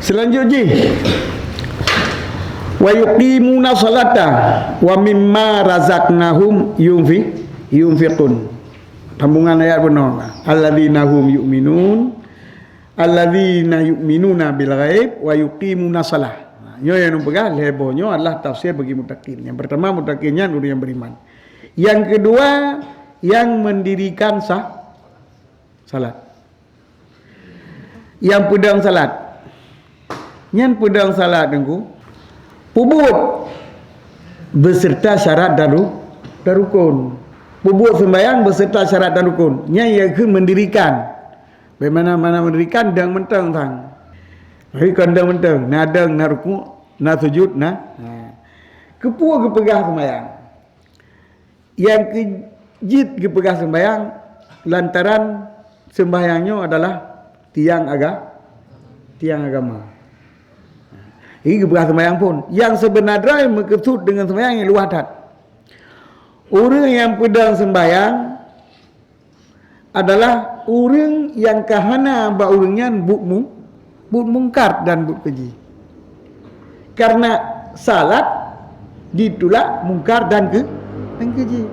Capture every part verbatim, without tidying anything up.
Seulanjut jih, "Wa yuqimuna sholata wa mimma razaqnahum yunfi-, yunfiqun." Sambungan ayat bunoe, "Alladzina hum yu'minun, alladzina yu'minuna bil ghaib wa yuqimuna shalah." Nah, nyoe nyang neupeugah lhée boh nyoe adalah tafsir bagi muttaqin. Nyang pertama, muttaqin nyan ureuëng nyang beriman. Yang kedua, yang mendirikan sah-, salat. Nyang peudong salat. Nyan peudong salat, Teungku, peubuet beserta syarat dan ru-, dan rukun. Peubuet sembahyang beserta syarat dan rukun. Nyan ia keuh mendirikan. Bagaimana mana mendirikan, dong mantong sang. Tapi kon dong mantong, na dong, na rukuk, na sujud, na. Ha. Keupeue geupeugah sembahyang? Nyang keu jeuet geupeugah sembahyang lantaran sembahyang nyoe adalah tiang aga-, tiang agama. Jadi geupeugah sembahyang phon. Nyang seubeuna droe meukeusut deungon sembahyang nyang luwah that. Ureuëng nyang peudong sembahyang adalah ureuëng nyang ka hana bak ureuëng nyan buet mu-, buet mungkar dan buet keujih. Karena salat ditulak mungkar dan ke-, dan keujih.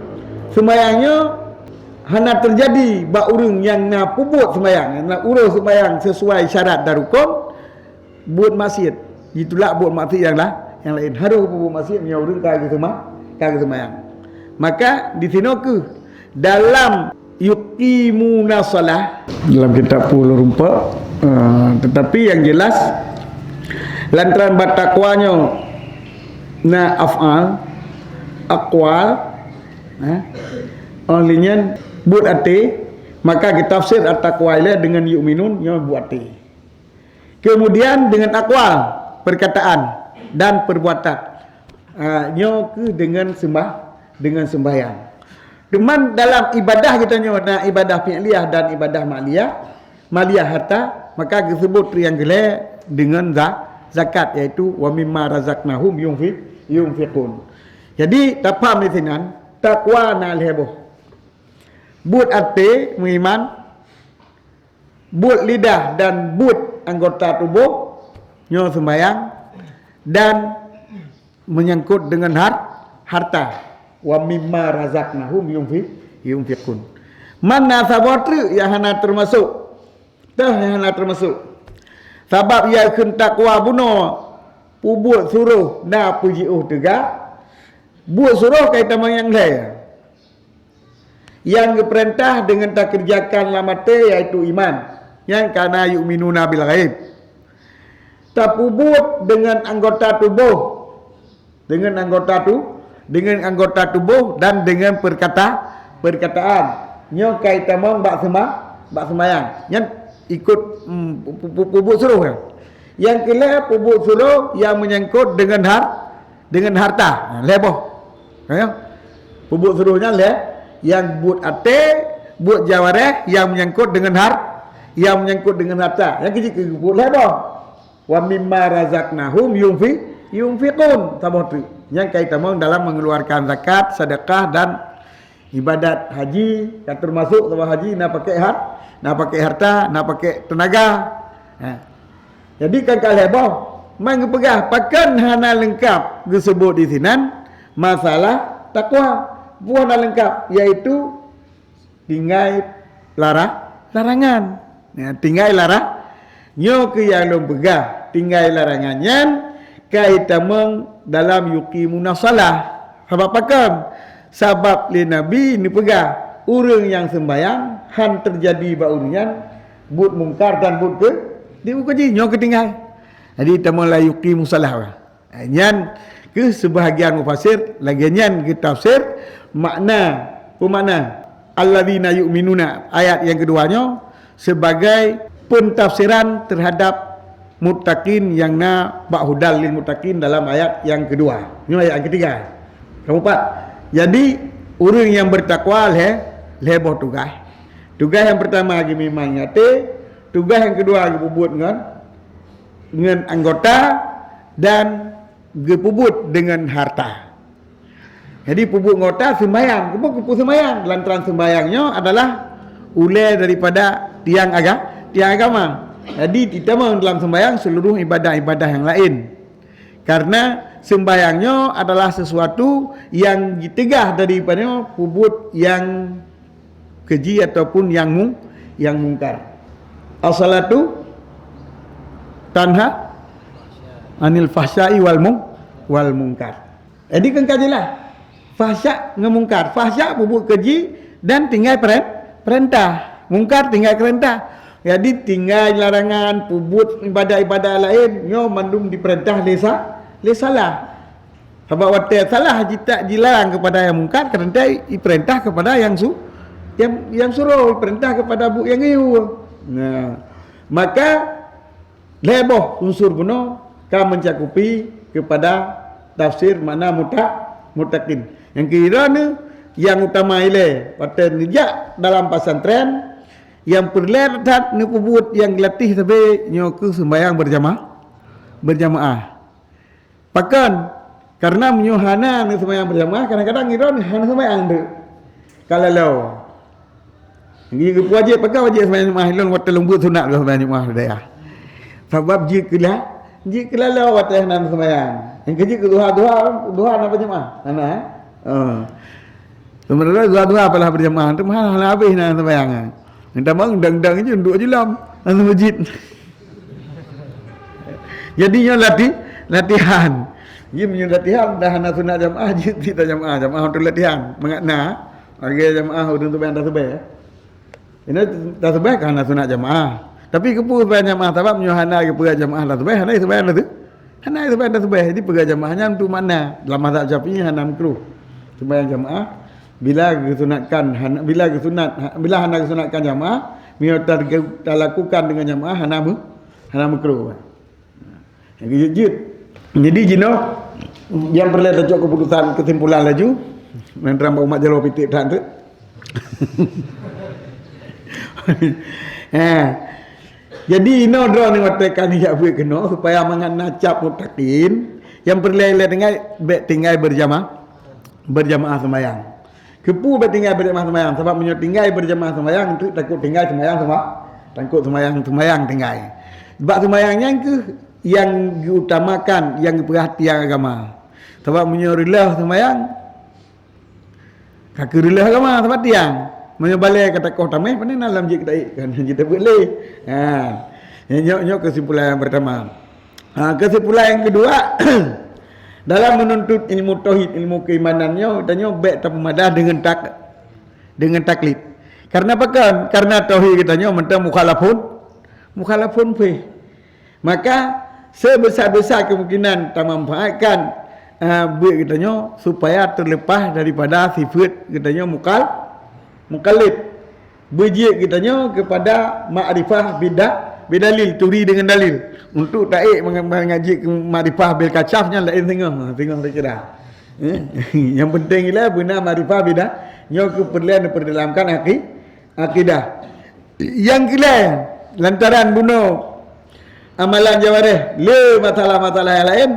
Sembahyang nyoe hana teujadi bak ureuëng nyang na peubuet sembahyang, nyang na uroe sembahyang sesuai syarat dan rukon, buet maksiat. Ditulak buet maksiat nyang la-, nyang laén. Harôh peubuet maksiat meunyoe ureuëng ka geuseumah-, ka geuseumbahyang. Maka di sinoe keuh dalam yuqimuna shalah dalam kitab Ulum Rumpok, eh, tetapi yang jelas lantaran bak takwa nyoe na af'al, aqwal, eh, oleh nyan buet até, maka geutafsir at-taqwa ilée dengan yu'minun nyoe buet até. Kemudian dengan aqwal, perkataan dan perbuatan. Ah, nyoe keuh dengan sembah-, dengan sembahyang. Cuman dalam ibadah kita nyoe na ibadah fi'liyah dan ibadah ma'liyah, ma'liyah harta, maka geusebut nyang geulée dengan za-, zakat, yaitu wa mimma razaqnahum yunfi-, yunfiqun. Jadi tapaham di sinan, takwa na lhée boh. Buet até meuiman, buet lidah dan buet anggota tuboh nyoe sembahyang, dan menyangkut dengan har-, harta. Wa mimma razaqnahum yunfi-, yunfiqun. Mana saboh treuk nyang hana teumasok? Teuh nyang hana teumasok. Sabab ya kheun takwa bunoe, peubuet suroh na peujiôh teuga, buet suroh kai tamong nyang lhée. Nyang geupeurintah deungon takeureujakan lam até, yaitu iman, nyang kana yu'minuna bil ghaib. Tapeubuet deungon anggota tuboh, deungon anggota tu-, deungon anggota tuboh dan deungon peurkata-, peurkataan. Nyoe kai tamong bak seuma-, bak seumayang. Nyan ikot, mm, pu-, pu-, pu-, peubuet suroh nyan. Nyang keulhée peubuet suroh nyang meunyangkot deungon har-, deungon harta. Nah, lhée boh. Ya. Peubuet suroh nyan lhée, nyang buet até, buet jawareh, nyang meunyangkot deungon har-, nyang meunyangkot deungon harta. Nyang keu jih keu buet lhée boh. Wa mimma razaqnahum yunfi-, yunfiqun. Saboh treuk. Nyang kai tamong dalam mengeluarkan zakat, sedekah dan ibadat haji, ka teumasok saboh haji na pakai har-, na pakai harta, na pakai teunaga. Ha. Jadi kan ka lhée boh, man geupeugah pakon hana leungkab geusebut di sinan masalah takwa. Peue hana leungkab, yaitu tinggai lara-, larangan. Ya, tinggai lara-, nyoe keuh nyang lôn peugah, tinggai larangan nyan kai tamong dalam yuqimuna shalah. Sabab pakon? Sabab lé Nabi neupeugah, ureuëng nyang seumbahyang han teujadi bak ureuëng nyan buet mungkar dan buet keu-, di ukeue jih nyoe keutinggai. Jadi tamong la yuqimu shalah. Nyan keuh seubahagian mufasir lagée nyan geutafsir makna, peumakna alladzina yu'minuna ayat nyang keudua nyoe sebagai peutafsiran teuhadap muttaqin nyang na bak hudal lil muttaqin dalam ayat nyang keudua. Nyoe ayat nyang keutiga. Keumeupat, jadi ureuëng nyang beutakwa lhée, lhée boh tugaih. Tugaih nyang peurtama geumeuiman ngon até, tugaih nyang keudua geupeubuet ngon, ngon anggota, dan geupeubuet deungon harta. Jadi peubuet ngon harta seumbahyang. Keupeue geupeuseumbahyang? Lantaran seumbahyang nyoe adalah ulée daripada tiang aga-, tiang agama. Jadi, ditamong dalam sembahyang seluruh ibadah-ibadah yang lain. Karena sembahyang nyoe adalah sesuatu yang ditegah daripada peubuet yang keji ataupun yang mung-, yang mungkar. As-salatu tanha anil fahsya'i wal mung-, wal mungkar. Jadi kan ka jeulaih. Fahsya ngon mungkar. Fahsya peubuet keji dan tinggai peren-, perintah. Mungkar tinggai perintah. Jadi tinggai larangan, peubuet ibadah-ibadah laén, nyoe mandum diperintah lé sa-, lé salah. Sabab watée salah jita-, jilarang kepada yang mungkar, kadang iperintah kepada yang su-, yang, yang suruh, iperintah kepada buet yang geuyue. Nah, maka lhée boh unsur bunoe ka mencakupi kepada tafsir makna muta-, mutakin. Yang kira ni, yang utama ilée, watée neujak dalam pesantren, yang peureulée that neupeubuet yang geulatih sabe nyoe keuh sembahyang berjama-, berjamaah. Pakon? Karena meunyoe hana neuseumbahyang beujamaah, kadang-kadang droe hana seumbahyang teuk. Ka lalo. Geupeuwajéb, pakon wajéb seumbahyang Jumaah lôn watée lôn buet sunat lôn seumbahyang Jumaah daya. Sabab jeuet keu la-, jeuet keu lalo watée hana neuseumbahyang. Nyang keujeuet keu duha, duha, duha na beujamaah. Hana, eh? Ha. Sebenarnya duha-duha apalah beujamaah, teuma hana habéh na seumbahyang. Minta maaf, dang-dang je, duduk je lam, lam masjid. Jadi nyoe lati-, latihan. Jadi meunyoe latihan dah hana sunat jamaah, jeuet cit jamaah, jamaah untuk latihan. Mangat na, lagée jamaah ureuëng tu bayang tasbih, ya. Ini tasbih kan hana sunat jamaah. Tapi keupeue bayang jamaah, sabab meunyoe hana keupeue jamaah tasbih, hana sebayang tasbih. Hana sebayang tasbih. Jadi peugah jamaah nyan untuk makna. Dalam mazhab Syafi'i hana makruh. Sembahyang jamaah bila geusunatkan, hana, bila geusunat, bila hana geusunatkan jamaah, meunyoe ta-, talakukan dengan jamaah hana mu-, hana makruh. Nyang keujeuet-jeuet. Jadi jinoe nyang peureulée tacok keputusan kesimpulan laju. Nang terang bak umat jaloe piték that tu. Eh. Jadi inoe droeneuh watée ka neujak buet keunoe supaya mangat na cap mutakin, nyang peureulée lé tinggai, bék tinggai berjama-, berjamaah sembahyang. Keupeue bék tinggai berjamaah sembahyang? Sabab meunyoe tinggai berjamaah sembahyang, enteuk takot tinggai sembahyang sema-, takot sembahyang, sembahyang tinggai. Bak sembahyang nyan keuh nyang geuutamakan, nyang geupeurhatian agama. Sabab meunyoe reuloh sembahyang, ka keu reuloh agama, sabab tiang. Meunyoe balée ka takoh taméh, pane na lam jeuet taék, kan jeuet tabeuet lé. Ha. Nyoe, nyoe kesimpulan nyang pertama. Ha, kesimpulan nyang kedua, dalam menuntut ilmu tauhid, ilmu keimanan nyoe, tanyoe bék tapeumadah deungon tak-, deungon taklid. Karena pakon? Karena tauhid geutanyoe mantong mukhalafun, mukhalafun fih. Maka, sebesar-besar kemungkinan tamanfaatkan, eh, buet geutanyoe supaya terlepas daripada sifat geutanyoe mukal-, mukallid. Beujeuet geutanyoe kepada makrifah bida-, bidalil, turi dengan dalil. Untuk taék meng-, mengaji ke makrifah bil kasyaf nyan laén singoh, singoh takira. Eh, yang penting ialah beuna makrifah bida-, nyoe keuh peureulée diperdalamkan aki-, akidah. Nyang keulhée, lantaran bunoe amalan jawareh, le masalah-masalah nyang laén,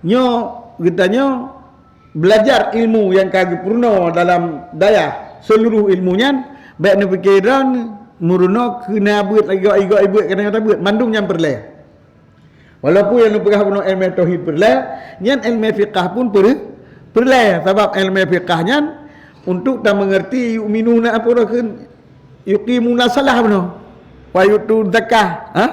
nyoe geutanyoe beulajar ilmu nyang ka geupeurunoe dalam dayah, seuluruh ilmu nyan, bék neupike droeneuh meurunoe keu na beuet, igoe-igoe beuet keuneuk tabeuet, mandum nyan peureulée. Walaupun nyang neupeugah bunoe ilmu tauhid peureulée, nyan ilmu fiqah pun peure-, peureulée, sabab ilmu fiqah nyan untuk tameungerti yu'minuna apa kheun yuqimuna shalah bunoe, wa yu'tu zakah, ha?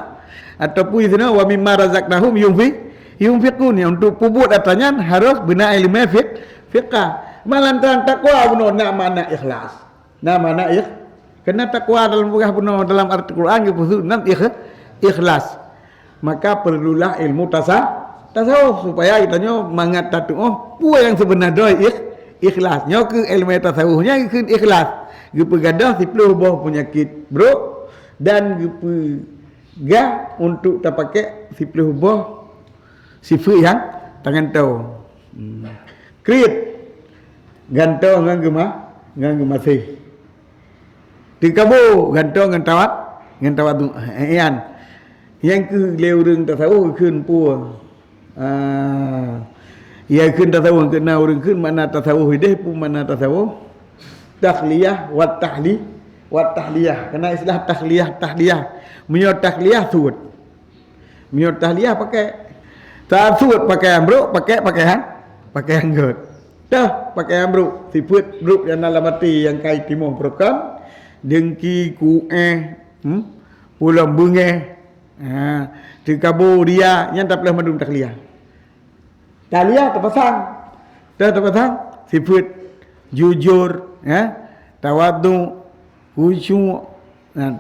Ataupun iseunoe wa mimma razaqnahum yunfi-, yunfiqun, nyan untuk peubuet atra nyan harus beuna ilmu fiq-, fiqah. Malantaran takwa bunoe na makna ikhlas. Na makna ikh-, keureuna takwa dalam peugah bunoe dalam arti Quran geupeuseubut nan ikh-, ikhlas. Maka perlulah ilmu tasa-, tasawuf supaya geutanyoe mangat tatuoh peue nyang seubeuna droe ikh-, ikhlas. Nyoe keuh ilmu tasawuf nyan kheun ikhlas. Geupeugadôh siplôh boh peunyakét brok dan geupeugah untuk tapaké siplôh boh sifeuet nyang tangan toe. Hmm. Kriet. Gantoe ngon geuma-, ngon geumaséh. Teukabo gantoe ngon tawat, ngon tawat tu. Eh, nyan. Nyang keuh lé ureuëng tasawuf kheun peue? Ah, ya kheun tasawuf keu na ureuëng kheun makna tasawuf ideh peue makna tasawuf? Takhliyah wa tahli-, Wat tahliyah. Kena istilah tahliyah, tahliyah. Meunyoe tahliyah suet. Meunyoe tahliyah pakai. Tasuet pakaian brok, pakai pakaian, pakaian gét. Tah, pakaian brok. Sifeuet brok nyang na lam até nyang kai timoh beurokon. Dengki, kuéh, hmm? Pulang beungéh. Ha, teukabo ria, nyan tapeuleueh mandum tahliyah. Tahliyah tapasang. Tah tapasang, sifeuet jujur, ya, tawadhu, khusyuk. Nah,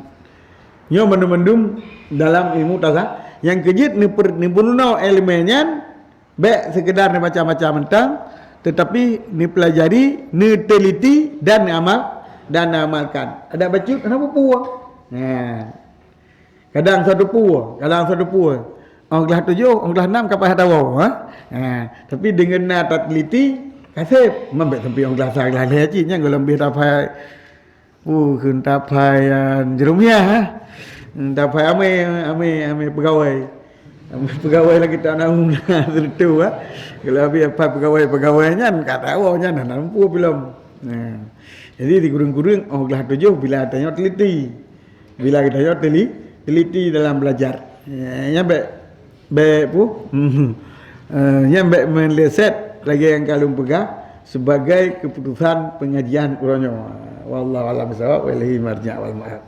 nyoe mandum-mandum dalam ilmu tasawuf. Nyang keujeuet neuper-, neupeurunoe ileumèe nyan, bèk sekedar neubaca-baca mantong, tetapi neupelajari, neuteliti dan amal, dan amalkan. Adak bacut hana peue-peue. Nah. Kadang satu pue, kadang satu pue. Óh glah tujoh, óh glah nam ka paih atawa, ha? Ha, tapi deungon na tateliti, kaseb. Mambek sampai óh glah sa, glah lhèe cit, nyan goh lom bih taphai. Pue kheun taphai, ah, jerumiah, ha? Hmm, taphai amé, amé, amé peugawai. Amé peugawai lagi tak nak umum lah, tentu, ha? Kalau habis apa peugawai-peugawai nyan, ka tawa nyan, hana mampu belum. Nah. Jadi di gurung-gurung, óh glah tujoh, bila tanyoe teliti. Bila geutanyoe teli-, teliti dalam belajar. Ya, nyan bèk, bèk pu-, eh, nyan bèk meuleset lagèe nyang ka lôn peugah sebagai keputusan pengajian uroe nyoe. Wallahu a'lam bishawab, wa ilaihi marji' wal ma'ab.